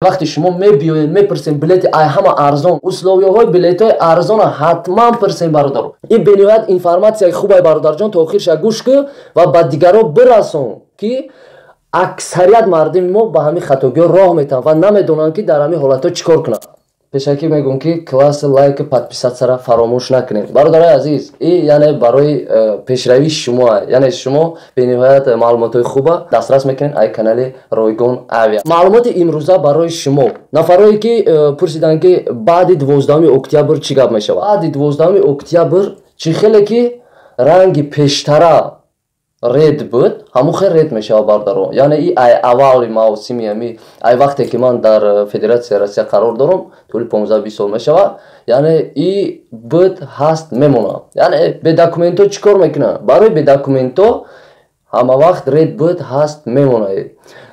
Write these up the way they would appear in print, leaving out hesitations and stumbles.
Вақте шумо мебиёед, мепурсем билети ай ҳама арзон, условияҳои билетҳои арзона ҳатман пурсем, бародар. Ин бениҳоят информатсияи хубай, бародарҷон, то охирша гӯш кӯ ва ба дигарро бирасон, ки аксарият мардуми мо ба ҳамин хатогиҳо роҳ метаҳанд ва намедонанд, ки дар ҳамин ҳолатҳо чӣ кор кунанд. Пешакӣ мегӯм, ки класс, лайк, подписатьсяра фаромӯш накунед, бародарои азиз. И яъне барои пешравии шумо, яъне шумо бениҳоят маълумотҳои хуба дастрас мекунед ай канали Ройгон Авиа. Маълумоти имрӯза барои шумо, нафарое ки пурсиданд, ки баъди 12 октябр чӣ гап мешавад. Баъди 12 октябр чӣ хеле ки ранги пештара рейт буд, ҳамон хел рейт мешавад, бародаро. Яъне и ай аввали мавсими ами, ай вақте ки ман дар Федератсияи Россия қарор дорам, тӯли 15-20 сол мешавад, яъне и буд, ҳаст, мемонад. Яъне бедокументҳо чӣ кор мекунанд? Барои бедокументҳо ҳама вақт рейт буд, ҳаст, мемонад.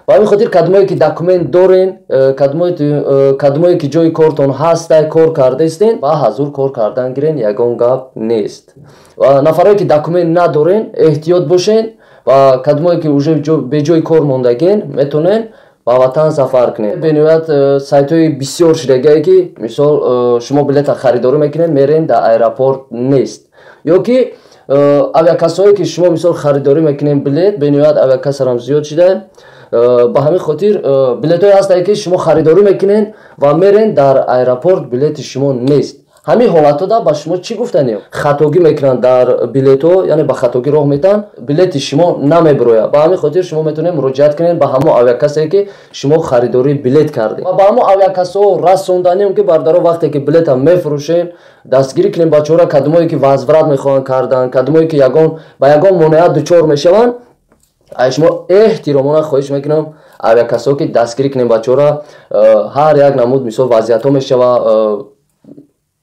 Ба ҳамин хотир кадомое ки документ дорен, кадомое ки ҷои кортон ҳаста, кор кардаистен, ба ҳазур кор кардан гирен, ягон гап нест. Ва нафарое ки документ надорен, эҳтиёт бошен. Ва кадомое ки уже беҷои кор мондаген, метонен ба ватан сафар кунед. Бениҳоят сайтҳои бисёр шудагие, ки мисол шумо билета харидорӣ мекунед, мерен, дар аэропорт нест. Ё ки авиакассаҳое ки шумо мисол харидорӣ мекунед билет, бениҳоят авиакассарам зиёд шуда. Ба ҳамин хотир билетҳое ҳастае, ки шумо харидорӣ мекунед ва мерен, дар аэропорт билети шумо нест. Ҳамин ҳолатҳода ба шумо чӣ гуфтанем? Хатогӣ мекунанд дар билетҳо, яъне ба хатогӣ роҳ метаҳанд, билети шумо намебирояд. Ба ҳамин хотир шумо метавонед муроҷиат кунед ба ҳамон авиакассае, ки шумо харидории билет кардед, ва ба ҳамон авиакассаҳо расонданем, ки бародаро, вақте ки билета мефурӯшем, дастгирӣ кунем бачаҳоро, кадомое ки возврат мехоҳанд кардан, кадомое ки ягон ба ягон монеа дучор мешаванд. Ай шумо эҳтиромона хоҳиш мекунам, авиакассаҳо, ки дастгирӣ кунем бачаҳоро. Ҳар як намуд мисол вазъиятҳо мешава,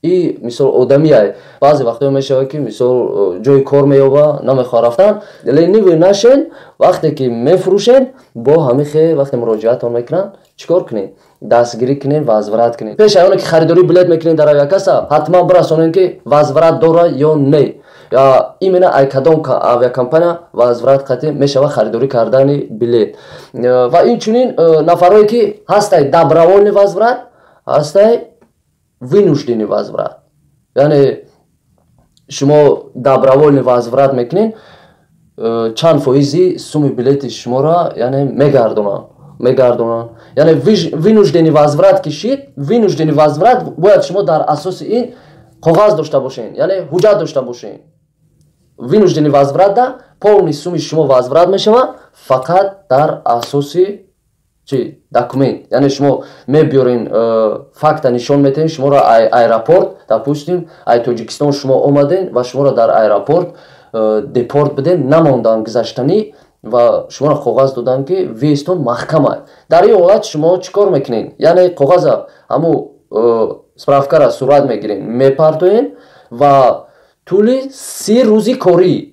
и мисол одамия баъзе вақтҳо мешавад, ки мисол ҷои кор меёба, намехоҳад рафтан. Ленивый нашен, вақте ки мефурӯшен, бо ҳамин хел вақте муроҷиатон мекунанд, чӣ кор кунед? Дастгирӣ кунед, возврат кунед. Пеш оне ки харидории билет мекунед дар авиакасса, ҳатман бирасонед, ки возврат дора ё не, именно ай кадом авиакомпания возврат қатъи мешавад харидорӣ кардани билет. Ва инчунин нафарое ки ҳастай добровольный возврат, ҳастай вынужденный возврат. Яъне шумо добровольный возврат мекунед, чанд фоизи суми билети шуморо яъне мегардонанд. Яъне вынужденный возврат ки шид, вынужденный возврат бояд шумо дар асоси ин коғаз дошта бошед, яъне ҳуҷҷат дошта бошед. Вынужденный возвратда полный суми шумо возврат мешавад, фақат дар асоси чи? Документ. Яъне шумо мебиёрен, факта нишон метаҳен, шуморо аэропорт, допустим, ай Тоҷикистон шумо омаден ва шуморо дар аэропорт депорт биден, намондан гузаштанӣ ва шуморо коғаз доданд, ки въездтон маҳкама. Дар ин ҳолат шумо чӣ кор мекунед? Яъне коғаза, ҳамун справкара сурат мегирен, мепартоен ва тӯли 30 рӯзи корӣ,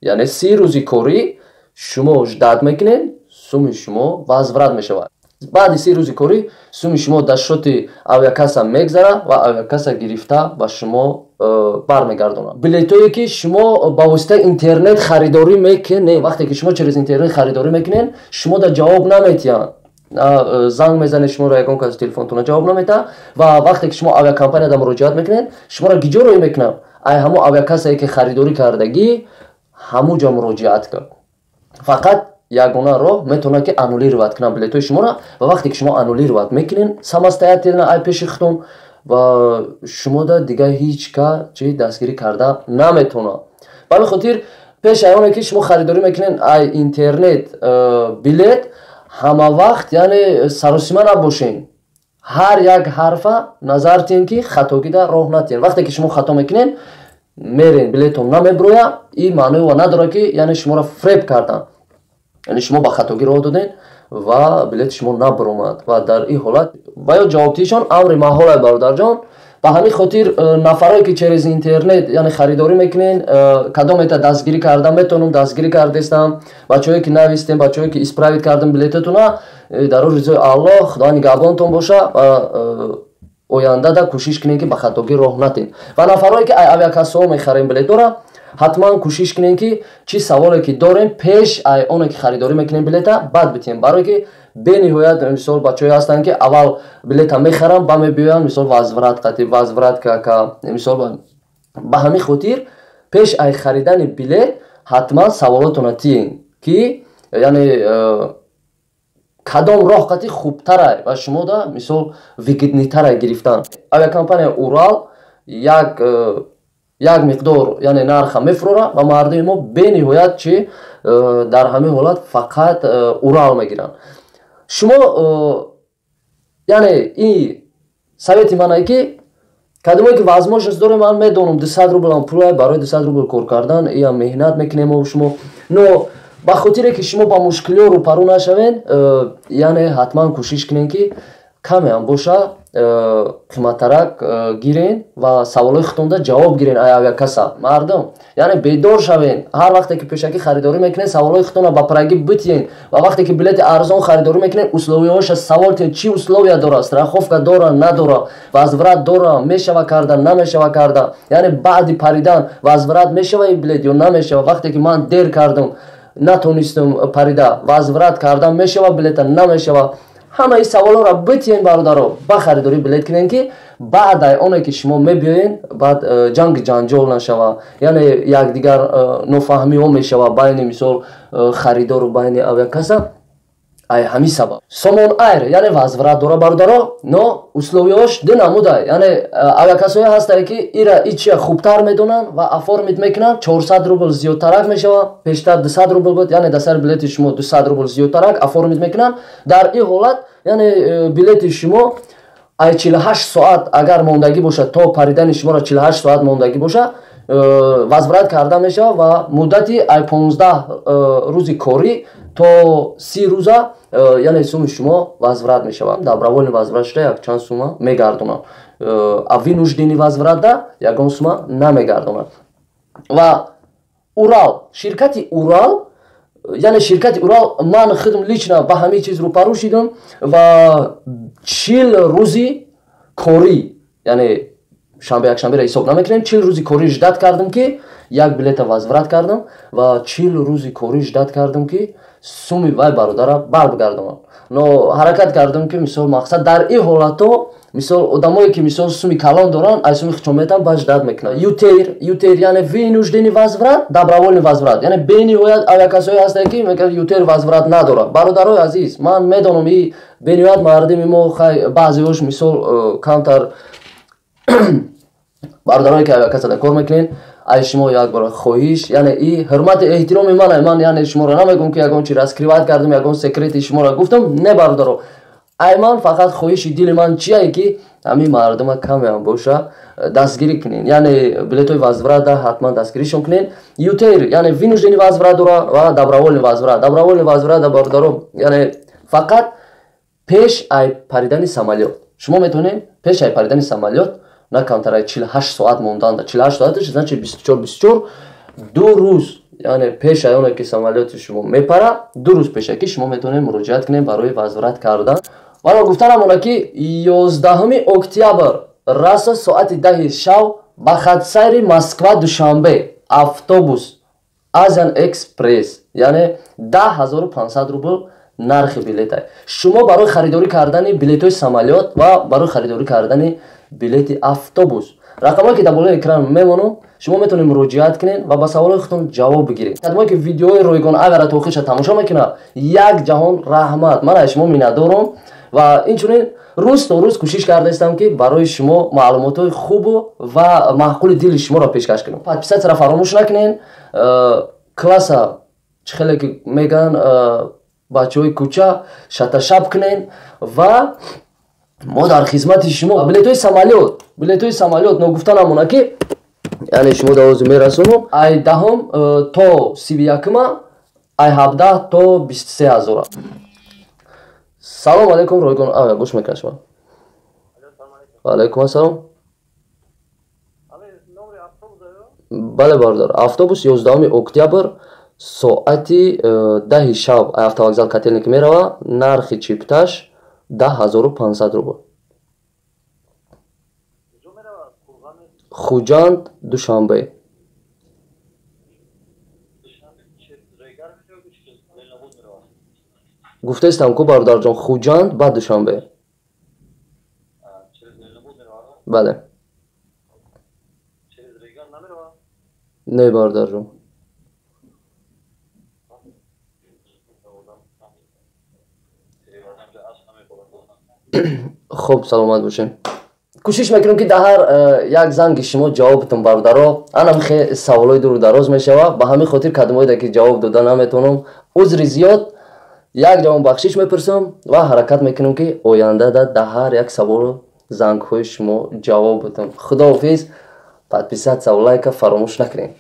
яъне 30 рӯзи корӣ шумо ждать мекунед, суми шумо возврат мешавад. Баъди 30 рӯзи корӣ суми шумо дар счёти авиакасса мегзарад ва авиакасса гирифта ба шумо бармегардонад. Билетое ки шумо ба воситаи интернет харидорӣ мекунед, вақте ки шумо через интернет харидорӣ мекунед, шумо да ҷавоб наметиҳанд. Занг мезанед, шуморо ягон кас телефонтона ҷавоб наметаҳад. Ва вақте ки шумо авиакомпанияда муроҷиат мекунед, шуморо гиҷо рӯй мекунанд? Ай ҳамон авиакассае ки харидорӣ кардагӣ, ҳамун ҷо муроҷиат кун. Фақат ягона роҳ метавонад, ки аннулировать кунанд билетҳои шуморо. Ва вақте ки шумо аннулировать мекунед самостоятельно ай пеши худтон, ва шумода дигар ҳеҷ ка чи дастгирӣ карда наметавонад. Ба ҳамин хотир пеш ай оне ки шумо харидорӣ мекунед ай интернет билет, ҳама вақт яъне саросима набошен, ҳар як ҳарфа назар тиҳен, ки хатогида роҳ натиҳен. Вақте ки шумо хато мекунед, мерен, билетон намеброя, ин маънои ва надорад, ки яъне шуморо фреб карданд. Яъне шумо ба хатогӣ роҳ додед ва билети шумо набаромад ва дар ин ҳолат ва ё ҷавобдиҳишон амри маҳолай, бародарҷон. Ба ҳамин хотир нафарое ки через интернет яъне харидорӣ мекунен, кадомета дастгирӣ карда метавонам, дастгирӣ кардестам. Бачаҳое ки навистем, бачаҳое ки исправить кардам билетатона, дар рӯзи ризои Аллоҳ, Худо нигаҳбонтон боша. Ва ояндада кӯшиш кунем, ки ба хатогӣ роҳ натем. Ва нафарое ки ай авиакассаҳо мехарем билетора, ҳатман кӯшиш кунем, ки чӣ саволе ки дорем, пеш ай оне ки харидорӣ мекунем билета, баъд битиҳем, барое ки Бениҳоят, мисол, бачаҳое ҳастанд, ки аввал билета мехаранд, ба мебиёянд, мисол, возврат қати возврат кака. Мисол, ба ҳамин хотир пеш ай харидани билет ҳатман саволотона тиен, ки яъне кадом роҳ қати хубтарай ва шумода, мисол, выгодный тарай гирифтан. Авиакомпания Урал як миқдор, яъне, нарха мефурора ва мардуми мо бениҳоят чи дар ҳамин ҳолат фақат Урал мегиранд. Шумо, яъне, ин совети мане, ки кадомое ки возможность дорем, ман медонам, 200 рублам пулай, барои 200 рубл кор кардан иам меҳнат мекунем шумо, но ба хотире ки шумо ба мушкилиҳо рӯпарӯ нашавен, яъне, ҳатман кӯшиш кунем, ки камеам боша, қиматтарак гирен ва саволҳои худтонда ҷавоб гирен ай авиакасса. Мардум, яъне, бедор шавен. Ҳар вақте ки пешакӣ харидорӣ мекунед, саволҳои худтонро ба пуррагӣ битиен ва вақте ки билети арзон харидорӣ мекунед, условия ҳоша савол тиен: чӣ условия дора, страховка дора, надора, возврат дора, мешава карда, намешава карда, яъне баъди паридан возврат мешава ин билет ё намешава, вақте ки ман дер кардам, натонистам парида, возврат кардан мешава билета, намешава. Ҳамаи саволҳоро битиен, бародаро, ба харидорӣ билет кунем, ки баъдай оне ки шумо мебиёен, баъд ҷанги ҷанҷол нашава, яъне якдигар нофаҳмиҳо мешава байни, мисол, харидору байни авиакасса. Ай ҳамин сабаб Сомон Айр, яъне, возврат дора, бародаро, но условия ҳош ду намуда. Яъне авиакассое ҳастае, ки ира ичия хубтар медонанд ва оформить мекунанд, 400 рубл зиёдтарак мешава. Пештар 200 рубл буд, яъне дар сари билети шумо 200 рубл зиёдтарак оформить мекунанд. Дар ин ҳолат, яъне, билети шумо ай 48 соат агар мондагӣ бошад, то паридани шуморо 48 соат мондагӣ бошад, возврат карда мешавад ва муддати ай 15 рӯзи корӣ то 30 рӯза, яъне, суми шумо возврат мешавад. Добровольный возврат шуда, якчанд сума мегардонад, а вынужденный возврат да ягон сума намегардонад. Ва Урал, ширкати Урал, яъне ширкати Урал, ман худам лично ба ҳамин чиз рӯпарӯ шидам ва 40 рӯзи корӣ, яъне шанбе, якшанберо ҳисоб намекунем, 40 рӯзи корӣ ждать кардам, ки як билета возврат кардам, ва 40 рӯзи корӣ ждать кардам, ки суми вай бародара барбигардонам. Но ҳаракат кардам, ки, мисол, мақсад, дар ин ҳолатҳо, мисол, одамое ки, мисол, суми калон доранд, ай суми хичон метавон, ба ждать мекунанд. ЮТэйр, ЮТэйр, яъне вынужденный возврат, добровольный возврат. Яъне бениҳоят авиакассое ҳастае, ки мегӯяд, ЮТэйр возврат надорад. Бародарои азиз, ман медонам, и бениҳоят мардуми мо, хай, баъзеҳош, мисол, камтар, бародарое ки авиакассада кор мекунед, ай шумо як бор хоҳиш, яъне и ҳурмати эҳтироми ман, ман, яъне, шуморо намегӯм, ки ягон чи раскрывать кардам, ягон секрети шуморо гуфтам. Не, бародаро, ай ман фақат хоҳиши дили ман чие, ки ҳамин мардума камеам боша, дастгирӣ кунед, яъне билетҳои возврата ҳатман дастгиришон кунед. ЮТэйр, яъне вынужденный возврат дора ва добровольный возврат. Добровольный возврата, бародаро, яъне фақат пеш ай паридани самолёт шумо метавонед, пеш ай паридани самолёт на камтар ай 48 соат монданда. 48 соаташ значит 24, 24, 2 рӯз, яъне пеш ай оне ки самолёти шумо мепара, 2 рӯз пешакӣ шумо метавонед муроҷиат кунед барои возврат кардан. Вале гуфтанам она, ки 11 октябр расо соати 10-и шав ба хатсайри Москва Душанбе автобус Азиан Экспресс, яъне 10 500 рубл нархи билета. Шумо барои харидорӣ кардани билетҳои самолёт ва барои харидорӣ кардани билети автобус рақамое ки дар болои экран мемонам, шумо метавонед муроҷиат кунед ва ба саволҳои худтон ҷавоб бигиред. Кадомое ки видеои ройгон агара то охирша тамошо мекунад, як ҷаҳон раҳмат, ман аз шумо миннатдорам ва инчунин рӯз то рӯз кӯшиш кардаистам, ки барои шумо маълумотҳои хубу ва маъқули дили шуморо пешкаш кунам. Подписаться ро фаромӯш накунед, класса, чӣ хеле ки мегӯянд бачаҳои кӯча, шаташаб кунед ва мо дар хизмати шумо. Билетҳои самолёт, билетҳои самолёт, ногуфта намона, ки, яъне, шумо дар ози мерасонам, ай 10-ум то 31-ума ай 17 то 23 ҳазора. Салом алейкум, ройгон гӯш мекунад шумо. Алейкум ассалом. Бале, бародар, автобус 11 октябр соати 10-и шаб автовокзал Котельник мерава, нархи чипташ 10 500 рубл. Хуҷанд, Душанбе. Гуфтаистам ку, бародарҷон, Хуҷанд ба Душанбе. Бале. Не, бародарҷон. Хуб, саломат бошем. Кӯшиш мекунем, ки дар ҳар як занги шумо ҷавоб битам, бародаро. Анам хе саволҳои дуру дароз мешава, ба ҳамин хотир кадомоеда ки ҷавоб дода наметавонам, узри зиёд, як ҷавон бахшиш мепурсам ва ҳаракат мекунем, ки ояндада дар ҳар як саволу зангҳои шумо ҷавоб битам. Худоҳофиз, подписаться, лайка фаромӯш накунед.